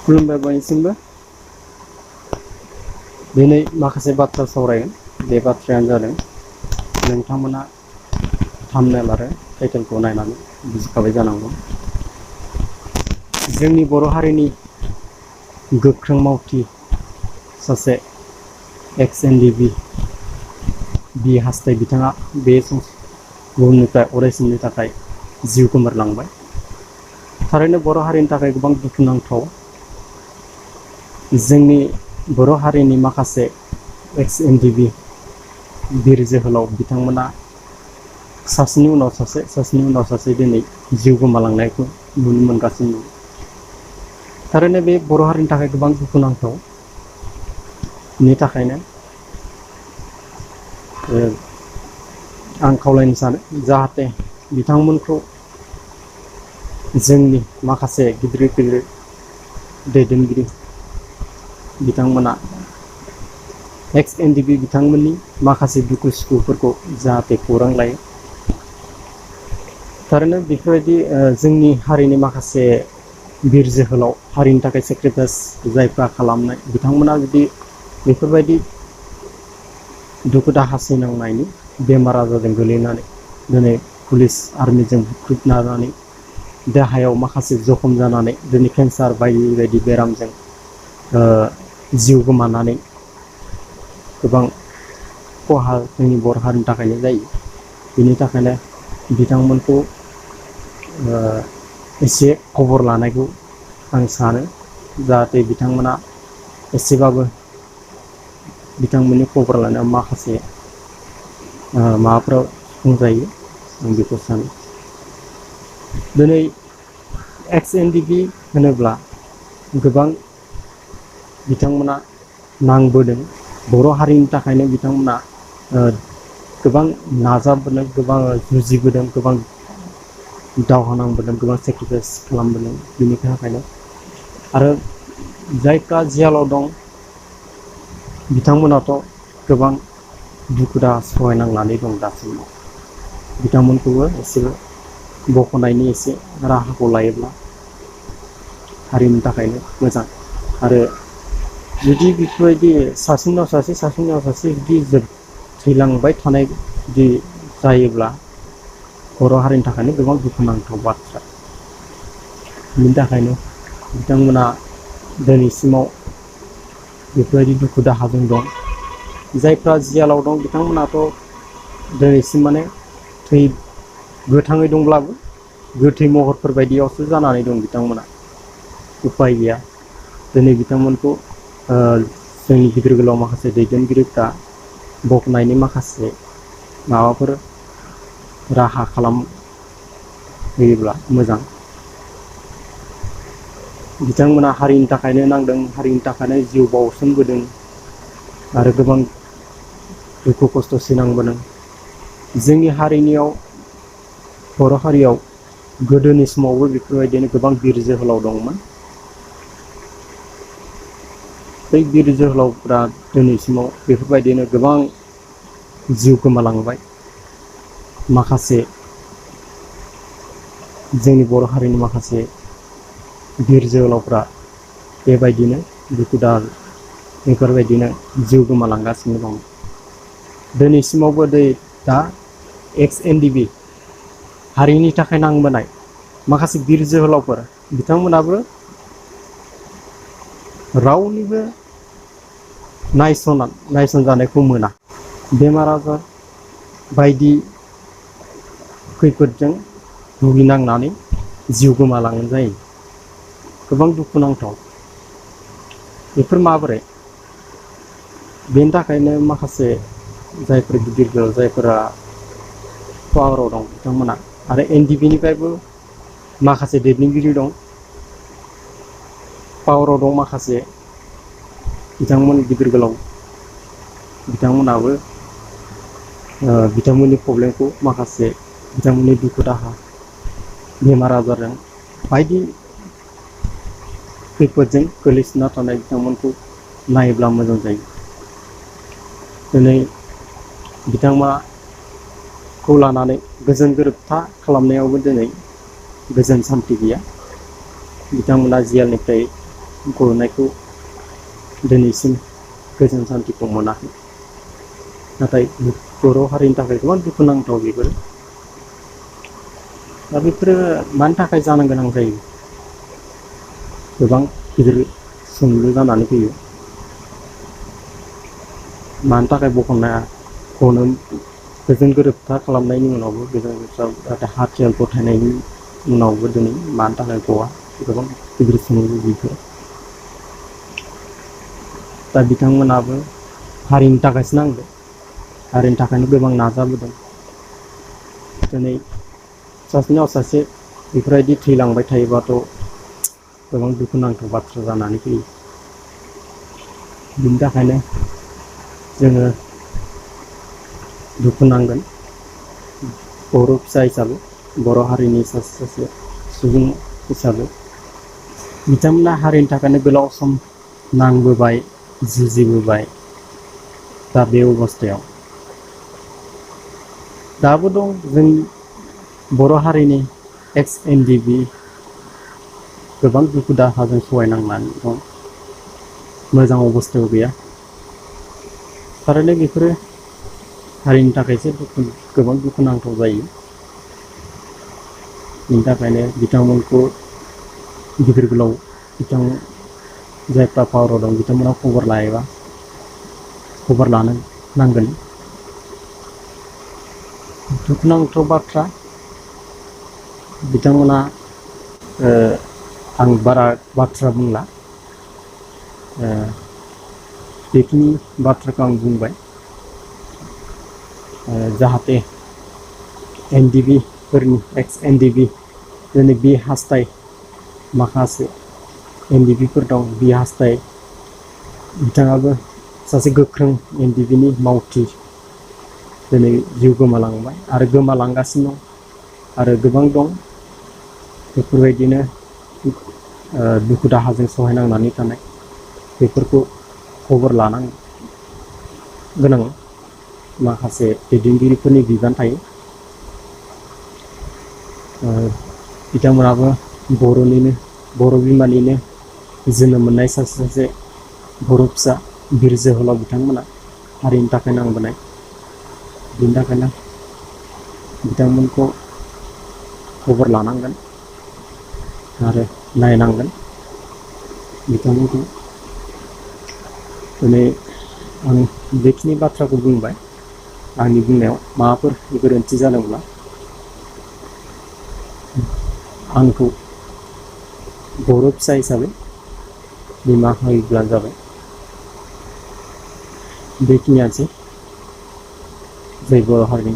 खुलुमबाय बयनिसिमबो दिनै माखासे बाथ्रा सावरायगोन। बे बाथ्रायानो जादों नोंथांमोना थाम्बनेल आरो टाइटेलखौ नायनानै बुजिखाबाय जानांगौ। जोंनि बर' हारिनि गोख्रों मावथि सासे एक्स NDFB B.Hastai बिथाङा बे बुहुमनिफ्राय अरायसमनि थाखाय जिउ गोमोरलांबाय। थारैनो बर' हारिनि थाखाय गोबां दुखुनांथाव। जोंनि बर' हारिनि माखासे एक्स NDFB बिर जोहोलाव बिथांमोना सासेनि उनाव सासे दिनै जिउ गोमालांनायखौ नुनो मोनगासिनो दं। थारैनो बे बर' हारिनि थाखाय गोबां दुखुनांथाव। नि थाखायनो आं खावलायनो सानो जाहाथे बिथांमोनखौ जोंनि माखासे गिदिर दैदेनगिरि बिथांमोना एक्स NDFB बिथांमोननि माखासे दुखु सुखुफोरखौ जाहाथे खौरां लायो। थारैनो बेफोरबायदि जोंनि हारिनि माखासे बिर जोहोलाव हारिनि थाखाय सेक्रिफाइस जायफ्रा खालामनाय बिथांमोना जुदि बेफोरबायदि दुखु दाहा सैनांनायनि बेमार आजारजों गोलैनानै दिनै पुलिस आर्मिजों बुख्रुबजानानै देहायाव माखासे जखम जानानै दिनै केन्सार बायदि बेरामजों जिउ गोमानानै गोबां खहा जोंनि बर' हारिनि थाखायनो जायो। बेनि थाखायनो बिथांमोनखौ एसे खबर लानायखौ आं सानो जाहाथे बिथांमोना एसेबाबो बिथांमोननि खबर लानायाव माखासे माबाफ्राव बुंजायो आं बेखौ सानो। दिनै एक्स NDFB होनोब्ला गोबां बिथांमोना नांबोदों। बर' हारिनि थाखायनो बिथांमोना गोबां नाजाबोदों, गोबां जुजिबोदों, गोबां दावहा नांबोदों, गोबां सेक्रिफाइस खालामबोदों। बिनि थाखायनो आरो जायफ्रा जेलाव दं बिथांमोनाथ' गोबां दुखु दाहा सहायनांनानै दं दासिमाव। बिथांमोनखौबो एसेबो बख'नायनि एसे राहाखौ लायोब्ला हारिनि थाखायनो मोजां। आरो जुदि बेफोरबायदि सासेनि उनाव सासे जुदि थैलांबाय थानाय जुदि जायोब्ला बर' हारिनि थाखायनो गोबां दुखुनांथाव बाथ्रा। बिनि थाखायनो बिथांमोना दिनैसिमाव बेफोरबायदि दुखु दाहाजों दं। जायफ्रा जेलाव दं बिथांमोनाथ' दिनैसिम माने गोथाङै दंब्लाबो गोथै महरफोर बायदियावसो जानानै दं बिथांमोना। उफाय गैया। दिनै बिथांमोनखौ जोंनि गिदिर गोलाव माखासे दैदेनगिरिफ्रा बखनायनि माखासे माबाफोर राहा खालाम होयोब्ला मोजां। बिथांमोना हारिनि थाखायनो नांदों, हारिनि थाखायनो जिउ बाउसोमबोदों आरो गोबां दुखु खस्थ' सैनांबोदों। जोंनि हारिनियाव बर' हारियाव गोदोनि समावबो बेफोरबायदिनो गोबां बिर जोहोलाव दंमोन। बै बिर जोहोलावफ्रा दिनैसिमाव बेफोरबायदिनो गोबां जिउ गोमालांबाय। माखासे जोंनि बर' हारिनि माखासे बिर जोहोलावफ्रा बेबायदिनो दुखु दाहा बेफोरबायदिनो जिउ गोमालांगासिनो दं। दिनैसिमावबो दा एक्स NDFB हारिनि थाखाय नांबोनाय माखासे बिर जोहोलावफोर बिथांमोनाबो रावनिबो नायसनजानायखौ मोना। बेमार आजार बायदि खैफोदजों भुगिनांनानै जिउ गोमालांनाय जायो। गोबां दुखुनांथाव। बेफोर माबोरै? बेनि थाखायनो माखासे जायफोर गिदिर गोलाव जायफोरा पावाराव दं बिथांमोना आरो NDFB निफ्रायबो माखासे दैदेनगिरि दं, पावाराव दं माखासे बिथांमोन गिदिर गोलाव बिथांमोनाबो बिथांमोननि प्रब्लेमखौ माखासे बिथांमोननि दुखु दाहा बेमार आजारजों बायदि खैफोदजों गोलैसोना थानाय बिथांमोनखौ नायोब्ला मोजां जायो। दिनै बिथांमोनखौ लानानै गोजोन गोरोबथा खालामनायावबो दिनै गोजोन सान्थि गैया। बिथांमोना जेलनिफ्राय गनायखौ दिनैसिम गोजोन सान्थिखौ मोनाखै। नाथाय बर' हारिनि थाखाय गोबां दुखुनांथाव बेफोरो। दा बेफोरो मानि थाखाय जानो गोनां जायो, गोबां गिदिर सोंलु जानानै फैयो। मानि थाखाय गनो गोजोन गोरोबथा खालामनायनि उनावबो गोजोन गोरोबथा हाथियार गथायनायनि उनावबो दिनै मानि थाखाय गवा, गोबां गिदिर सोंलु बेफोर। दा बिथांमोनाबो हारिनि थाखायसो नांदों, हारिनि थाखायनो गोबां नाजाबोदों। दिनै सासेनि उनाव सासे बेफोरबायदि थैलांबाय थायोबाथ' गोबां दुखुनांथाव बाथ्रा जानानै फैयो। बिनि थाखायनो जोङो दुखु नांगोन, बर' फिसा हिसाबै, बर' हारिनि सासे सुबुं हिसाबै। बिथांमोना हारिनि थाखायनो गोलाव सम नांबोबाय, जुजिबोबाय। दा बे अबस्थायाव दाबो दं जों बर' हारिनि एक्स NDFB गोबां दुखु दाहाजों सहायनांनानै दं, मोजां अबस्थायाव गैया। थारैनो बेफोरो हारिनि थाखायसो गोबां दुखुनांथाव जायो। बिनि थाखायनो बिथांमोनखौ गिदिर गोलाव जायफ्रा पावाराव दं बिथांमोना खबर लानो नांगोन। दुखुनांथाव बाथ्रा, बिथांमोना आं बारा बाथ्रा बुंला, बेखिनि बाथ्राखौ आं बुंबाय। जाहाथे NDFB फोरनि एक्स NDFB जोंनि B.Hastai माखासे NDFB फोर दं, B.Hastai बिथाङाबो सासे गोख्रों NDFB नि मावथि, दिनै जिउ गोमालांबाय आरो गोमालांगासिनो दं, आरो गोबां दं बेफोरबायदिनो दुखु दाहाजों सहायनांनानै थानाय। बेफोरखौ खबर लानांगौ गोनां माखासे दैदेनगिरिफोरनि बिबान थायो। बिथांमोनाबो बर' बिमानिनो जोनोम मोननाय सासे बर' फिसा बिर जोहोलाव बिथांमोना हारिनि थाखाय नांबोनाय। बिनि थाखायनो बिथांमोनखौ खबर लानांगोन आरो नायनांगोन बिथांमोनखौ। दिनै आं बेखिनि बाथ्राखौ बुंबाय। आंनि बुंनायाव माबाफोर गोरोन्थि जादोंब्ला आंखौ बर' फिसा हिसाबै निमाहा होयोब्लानो जाबाय। बेखिनियानोसै। जय बर' हारि।